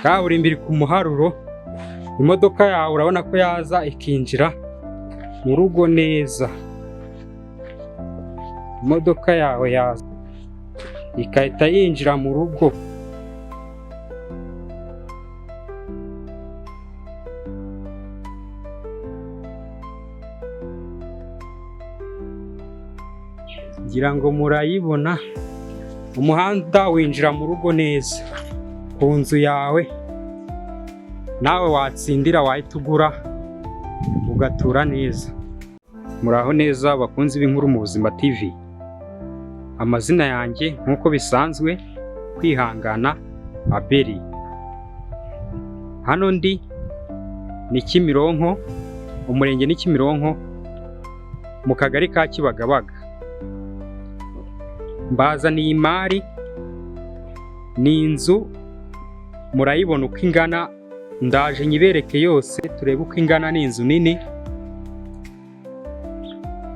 Kaburimbo iri ku muharuro, imodoka yawe urabona ko yaza ikinjira mu rugo neza. Imodoka yawe yaza igahita yinjira mu rugo. Ngira ngo murayibona, umuhanda winjira mu rugo neza ku nzu yawe, nawe watsindira wahita ugura ugatura neza. Muraho neza bakunzi b'inkuru mu buzima TV. Amazina yanjye nk'uko bisanzwe Kwihangana Abeli. Hano ndi ni Kimironko, umurenge ni Kimironko, mu kagari ka Kibagabaga. Mbazaniye imari, ni inzu murayibona uko ingana, ndaje nyibereke yose turebe uko ingana. Ni inzu nini,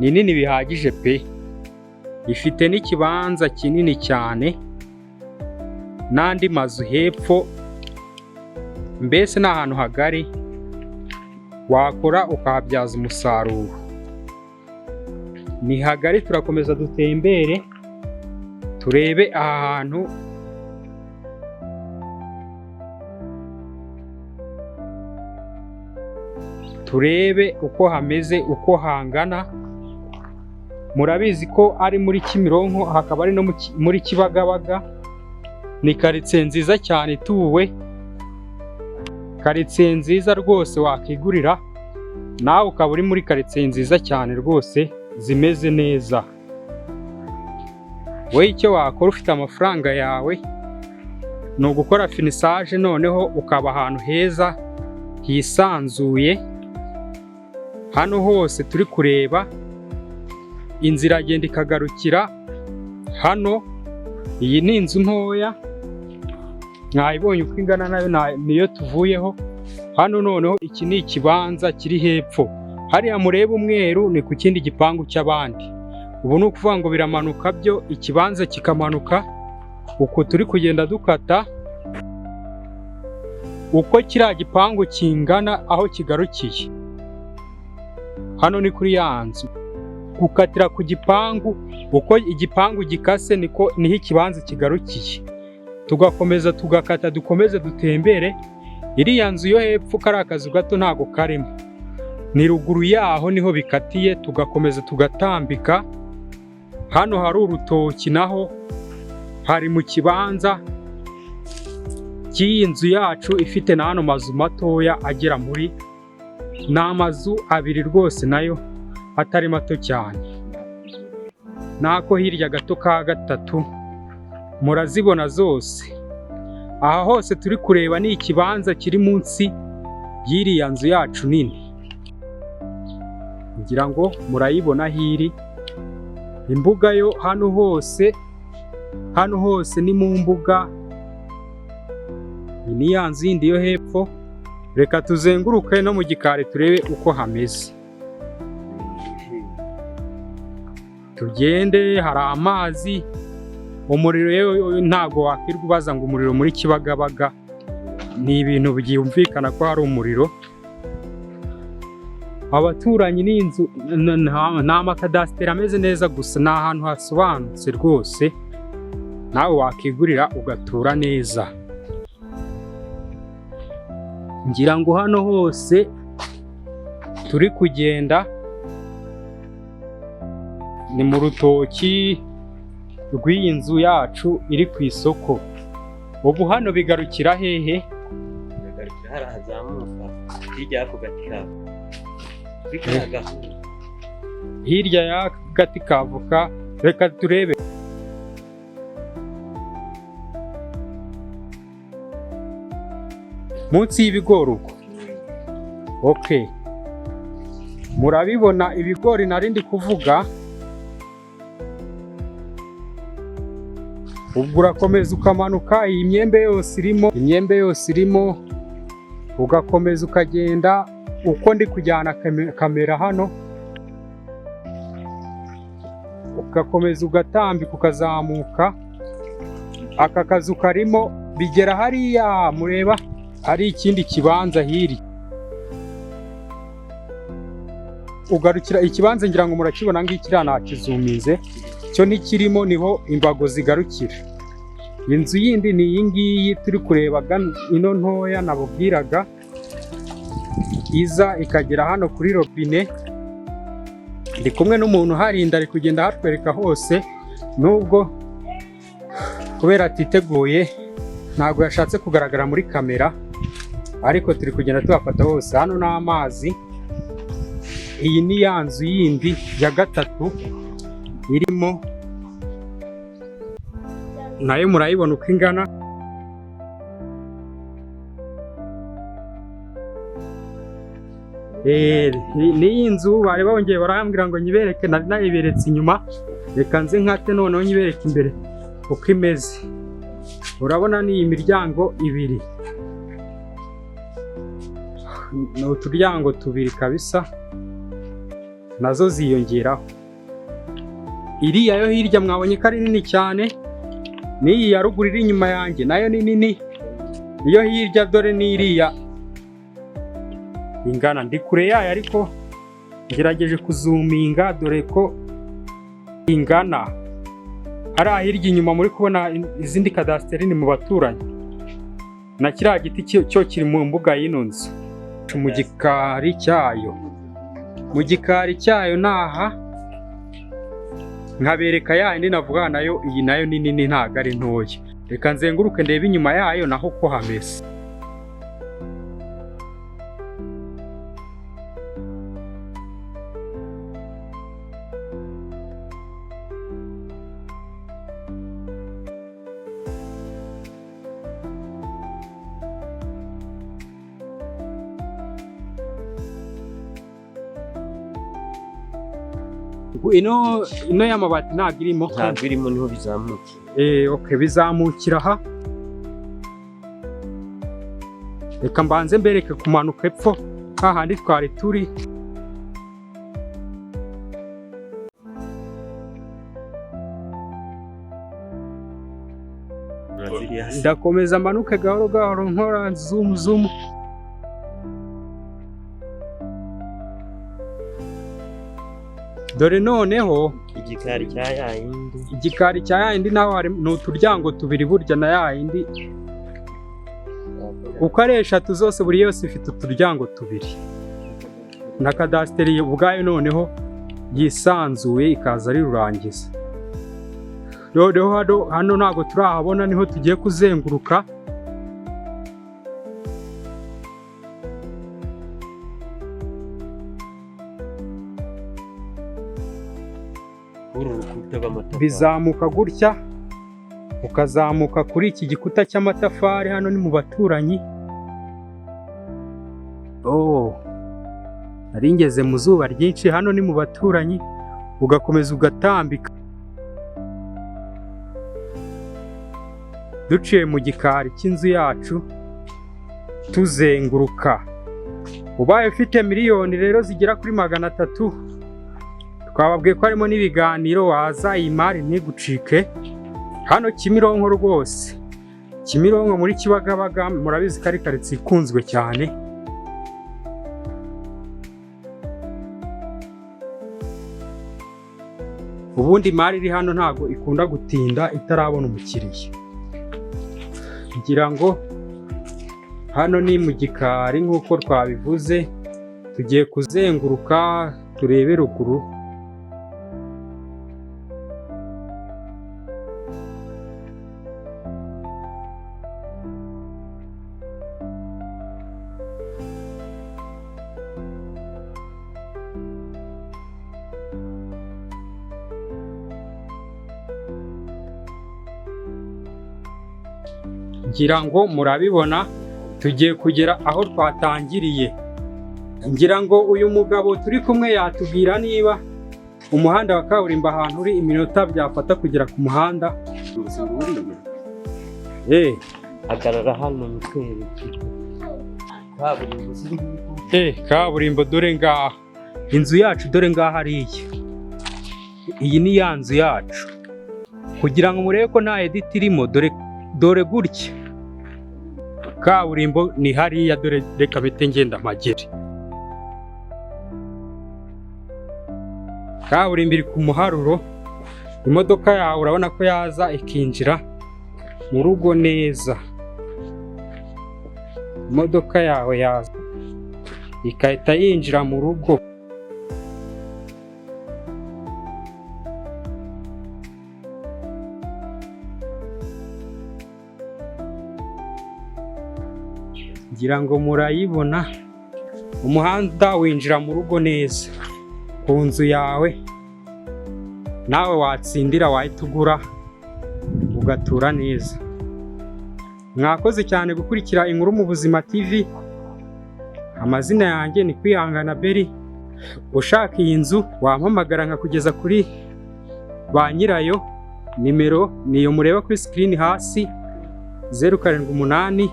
ni nini bihagije pe! Ifite n'ikibanza kinini cyane n'andi mazu hepfo, mbese ni ahantu hagari wakora ukahabyaza umusaruro. Ni hagari, turakomeza dutembere turebe aha hantu. Turebe uko hameze, uko hangana. Murabizi ko ari muri Kimironko, hakaba ari no muri Kibagabaga. Ni karitsiye nziza cyane ituwe, karitsiye nziza rwose wakigurira nawe ukaba uri muri karitsiye nziza cyane rwose zimeze neza. Wowe icyo wakora ufite amafaranga yawe ni ugukora finissage, noneho ukaba ahantu heza hisanzuye. Hano hose turi kureba, inzira iragenda ikagarukira hano. Iyi ni inzu ntoya, mwayibonye uko ingana, nayo niyo tuvuyeho hano. Noneho iki ni ikibanza kiri hepfo hariya mureba umweru, ni ku kindi gipangu cy'abandi. Ubu ni ukuvuga ngo biramanuka byo, ikibanza kikamanuka uko turi kugenda dukata, uko kiriya gipangu kingana aho kigarukiye. Hano ni kuri ya nzu, gukatira ku gipangu, uko igipangu gikase niko niho ikibanza kigarukiye. Tugakomeza tugakata, dukomeze dutembere. Iriya nzu yo hepfo, kariya kazu gato ntago karimo, ni ruguru yaho niho bikatiye. Tugakomeza tugatambika, hano hari urutoki, naho hari mu kibanza cy'iyi nzu yacu ifite na hano mazu matoya agera muri, ni amazu abiri rwose nayo atari mato cyane, n'ako hirya gato ka gatatu murazibona zose. Aha hose turi kureba ni ikibanza kiri munsi y'iriya nzu yacu nini, ngira ngo murayibona aho iri. Imbuga yo hano hose, hano hose ni mu mbuga. Iyi ni ya nzu yindi yo hepfo. Reka tuzenguruke no mu gikari turebe uko hameze. Tugende, hari amazi, umuriro yewe ntabwo wakwirirwa ubaza ngo umuriro muri Kibagabaga, ni ibintu byumvikana ko hari umuriro. Abaturanyi n'inzu ni amakadasiteri ameze neza gusa, ni ahantu hasobanutse rwose, nawe wakigurira ugatura neza. Ngira ngo hano hose turi kugenda ni mu rutoki rw'iyi nzu yacu iri ku isoko. Ubu hano bigarukira hehe? Bigarukira hariya hazamuka hirya y'ako gati kawe, kuri kariya gahuru. Hirya y'agati k'avoka, reka turebe. Munsi y'ibigori ubwo. Okay. Murabibona ibigori nari ndi kuvuga. Ubwo urakomeza ukamanuka, iyi myembe yose irimo, imyembe yose irimo, ugakomeza ukagenda uko ndi kujyana kamera hano, ugakomeza ugatambika ukazamuka. Aka kazu karimo, bigera hariya mureba. Hari ikindi kibanza hirya ugarukira ikibanza, ngira ngo murakibona ngiki, kiriya nakizuminze cyo ntikirimo, niho imbago zigarukira. Inzu yindi ni iyi ngiyi turi kureba ino ntoya nabubwiraga, iza ikagera hano kuri robine. Ndi kumwe n'umuntu uharinda, ari kugenda ahatwereka hose, nubwo kubera atiteguye ntabwo yashatse kugaragara muri kamera, ariko turi kugenda tuhafata hose. Hano ni amazi. Iyi ni ya nzu yindi ya gatatu irimo, nayo murayibona uko ingana. N'iyi nzu bari bongeye barambwira ngo nyibereke, nari nayiberetse inyuma, reka nze nkate noneho nyibereke imbere uko imeze. Urabona ni iyi miryango ibiri, ni uturyango tubiri kabisa, nazo ziyongeraho. Iriya yo hirya mwabonye ko ari nini cyane, n'iyi ya ruguru iri inyuma yanjye nayo ni nini. Iyo hirya dore ni iriya ingana, ndi kure yayo ariko ngerageje kuzuminga, dore ko ingana. Hariya hirya inyuma muri kubona izindi kadasiteri ni mu baturanyi, na kiriya giti cyo kiri mu mbuga y'ino nzu. Mu gikari cyayo, mu gikari cyayo naha nkabereka ya yindi navuga nayo, iyi nayo ni nini ntabwo ari ntoya. Reka nzenguruke ndebe inyuma yayo naho ko hameze. Ino y'amabati ntabwo irimo. Ntabwo irimo, niho bizamukira. Okay, bizamukira aha. Reka mbanze mbereke kumanuka epfo hahandi twari turi. Ziriya se. Ndakomeza manuke gahoro gahoro nkora zoom zoom. Dore noneho igikari cya yayindi. Igikari cya yayindi naho hari ni uturyango tubiri burya, na yayindi uko ari eshatu zose buri yose ifite uturyango tubiri, na kadasiteri ubwayo noneho yisanzuye ikaza ari rurangiza. Noneho hano ntabwo turahabona, niho tugiye kuzenguruka. Uru rukuta rw'amatafari Bizamuka gutya, ukazamuka kuri iki gikuta cy'amatafari. Hano ni mu baturanyi. Oh, nari ngeze mu zuba ryinshi. Hano ni mu baturanyi, ugakomeza ugatambika duciye mu gikari cy'inzu yacu tuzenguruka. Ubaye ufite miliyoni rero zigera kuri 300, twababwiye ko harimo n'ibiganiro, waza iyi mari ntigucike. Hano Kimironko rwose, Kimironko muri Kibagabaga, murabizi ko ari karitsiye ikunzwe cyane. Ubundi imari iri hano ntabwo ikunda gutinda itarabona umukiriya. Ngira ngo hano ni mu gikari nk'uko twabivuze, tugiye kuzenguruka turebe ruguru. Ngira ngo murabibona, tugiye kugera aho twatangiriye. Ngira ngo uyu mugabo turi kumwe yatubwira niba umuhanda wa kaburimbo ahantu uri, iminota byafata kugera ku muhanda. Hagarara hano mutwereke kaburimbo ziri. Kaburimbo dore ngaha, inzu yacu dore ngaha ariya. Iyi ni ya nzu yacu, kugira ngo murebe ko nta edit irimo. Dore dore gutya Kaburimbo ni hariya, dore reka mpite ngenda mpagere. Kaburimbo iri ku muharuro, imodoka yawe urabona ko yaza ikinjira mu rugo neza. Imodoka yawe yaza igahita yinjira mu rugo. Ngira ngo murayibona, umuhanda winjira mu rugo neza ku nzu yawe, nawe watsindira wahita ugura ugatura neza. Mwakoze cyane gukurikira Inkuru mu Buzima TV. Amazina yanjye ni Kwihangana Beri. Ushaka iyi nzu wampamagara nkakugeza kuri ba nyirayo. Nimero niyo mureba kuri screen hasi, 078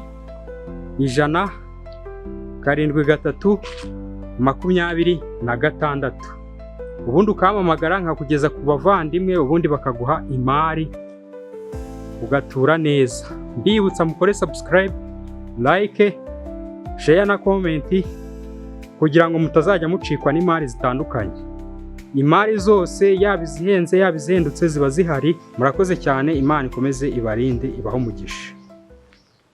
100 73 26. Ubundi ukampamagara nkakugeza ku bavandimwe, ubundi bakaguha imari ugatura neza. Mbibutsa mukore subscribe, like, share na comment kugira ngo mutazajya mucikwa n'imari zitandukanye. Imari zose, yaba izihenze yaba izihendutse, ziba zihari. Murakoze cyane, Imana ikomeze ibarinde, ibahe umugisha.